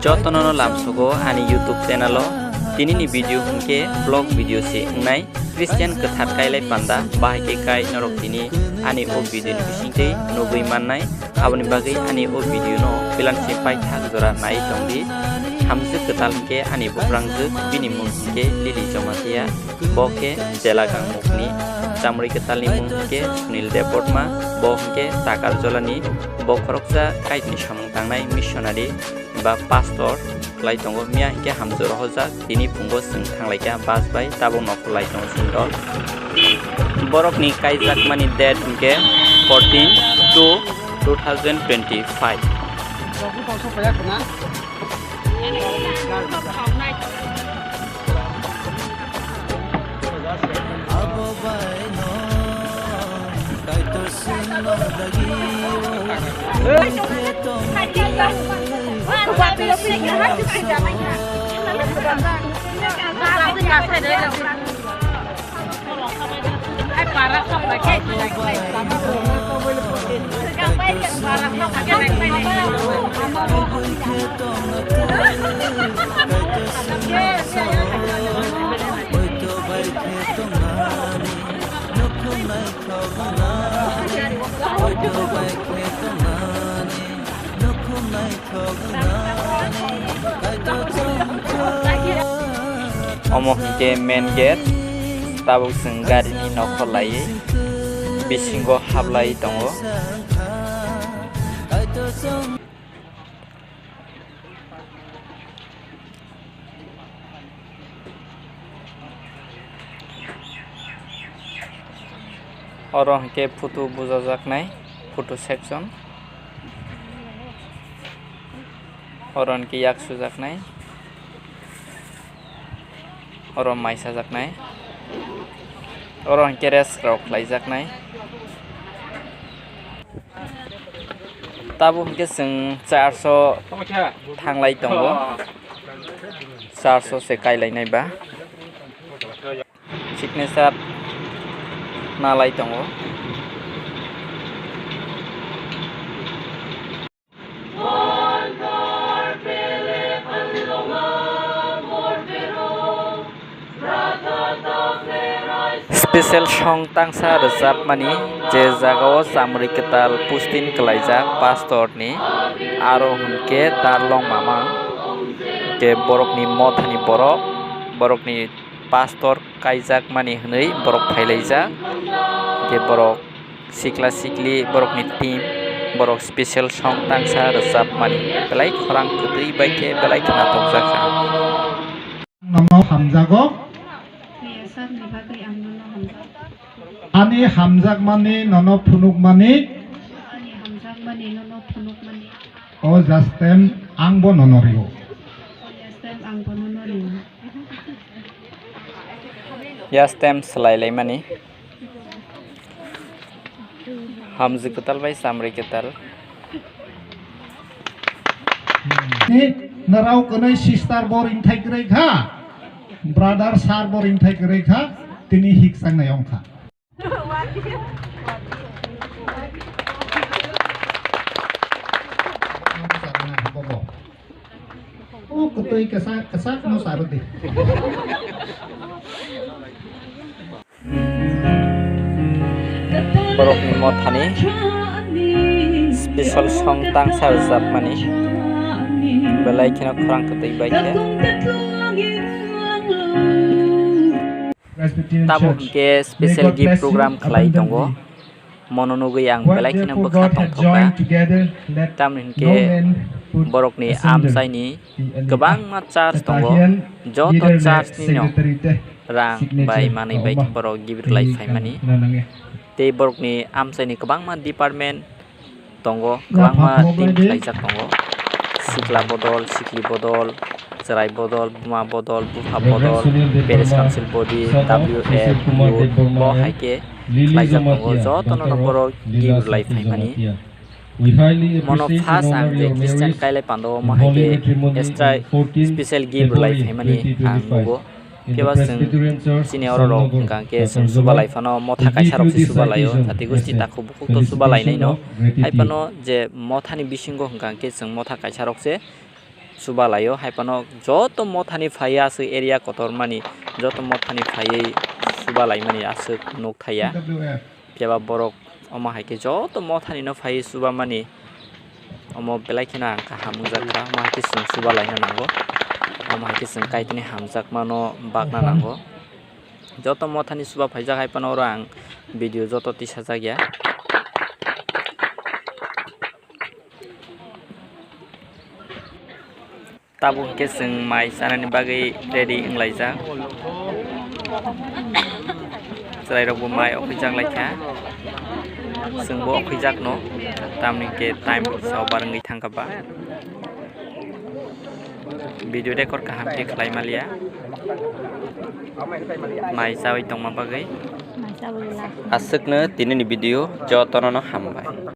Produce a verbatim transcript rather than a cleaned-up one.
Jotono no lamsogo ani YouTube channel o. Tini ni video hwnkhe vlog video se wngnai. Christian kwthar kailai panda, bahai khe kai norok tini ani o video ni bisingtwi nugwi mannai. Aboni bagwi ani o video no pilan se paithak jora nai tongdi. Hamjwk kwtal hwnkhe ani buphrangjwk, bini mung hwnkhe Lily Jamatia. Bo khe chela gangmukni. Chamri kwtalni mung hwnkhe Sunil Debbarma. Bo hwnkhe Takarjolani. Bo khoroksa kaitni samung tangnai missionary ba pastor khlai tongo. Miya hwnkhe hamjwk rohorjak, tini phungo chwng thanglaikha bus bai, tabuk nokhorlai tongo chwng dol. Borokni kaijakmani date hwnkhe fourteen two two thousand twenty-five. Omo hwnkhe main gate, tabuk chwng garini nokho laiwi bisingo hablai tongo. Oro hwnkhe photo bujajaknai, photo section. Oro hwnkhe yak sujaknai. Oro mai sajaknai. Oro hwnkhe rest rok khlaijaknai. Tabuk hwnkhe chwng church o thanglai tongo. Church o se kailainai ba. Signature nalai tongo. Special song tangsa rwchapmani, je jagao chamri kwtal posting kwlaijak pastor ni, aro hwnkhe Tarlong Mama, hwnkhe borokni mothani borok, borokni pastor kaijakmani hwnwi borok phailaijak, hwnkhe borok sikla sikli borokni team, borok special song tangsa rwchapmani, belai khorang kwtwi bai khe belai khwnathokjakha. Nono hamjago. Ani hamjakmani nono phunukmani. Ani hamjakmani nono phunukmani. O jastem angbo nono rio. O jastem angbo nono rio. Yastem swlailaimani. Hamjwk kwtal bai chamri kwtal. Ni narao kwnwi sister bo ringthai kwrwi kha, brother sir bo ringthai kwrwi kha, tini hik changnai wng kha. O kwtwi kwchak, kwchak no sa rwdi. Borokni mothani special song tangsa rwchapmani belai kheno khorang kwtwi bai khe. Tabuk hwnkhe special gift program khlai tongo. Mono nugwi ang belai kheno bwkha tongthokha. Tamni hwnkhe borokni amchaini kwbangma church tongo, joto church nino rang bai manwi bai borok gift lai phaimani. Tei borokni amchaini kwbangma department tongo, kwbangma team khlaijak tongo. Sikla bodol, sikli bodol, chwrai bodol, buma bodol, bupha bodol, parish council body, W F, youth, bo hai khe khlaijak tongo. Jotono no borok gift lai phaimani. Mono first ang je Christian kailai pando, omo hai khe extra special gift lai phaimani ang nugo. Phiya ba chwng chini oro rok hwnkha khe chwng chubalai phano motha kaisa rok se chubalaio, jati gosti takhuk bukhuk to chubalainai no. Hai phano je mothani bisingo hwnkha khe chwng motha kaisa rok se Chuba laio, hai phano joto mothani phaiya aswk area kotor mani, joto mothani phaiwi chuba laimani aswk nuk thaiya. Phiya ba borok omo hai khe joto mothani no phaiwi chuba mani. Omo belai kheno ang kaham wngjakha, omo hai khe chwng chuba laina nango, omo hai khe chwng Kaitorni hamjakmano bakna nango. Joto mothani chuba phaijak hai phano oro ang video joto tisajak ya. Tabuk hwnkhe chwng mai chanani bagwi ready wnglaijak. Chwrairokbo mai okhuijak laikha, chwngbo okhuijakno, tamni hwnkhe time rok sa obar wngwi thangkha ba. Video record kaham khe khlai maliya. Mai chawi tongma bagwi. Aswkno tinini video jotono no hambai.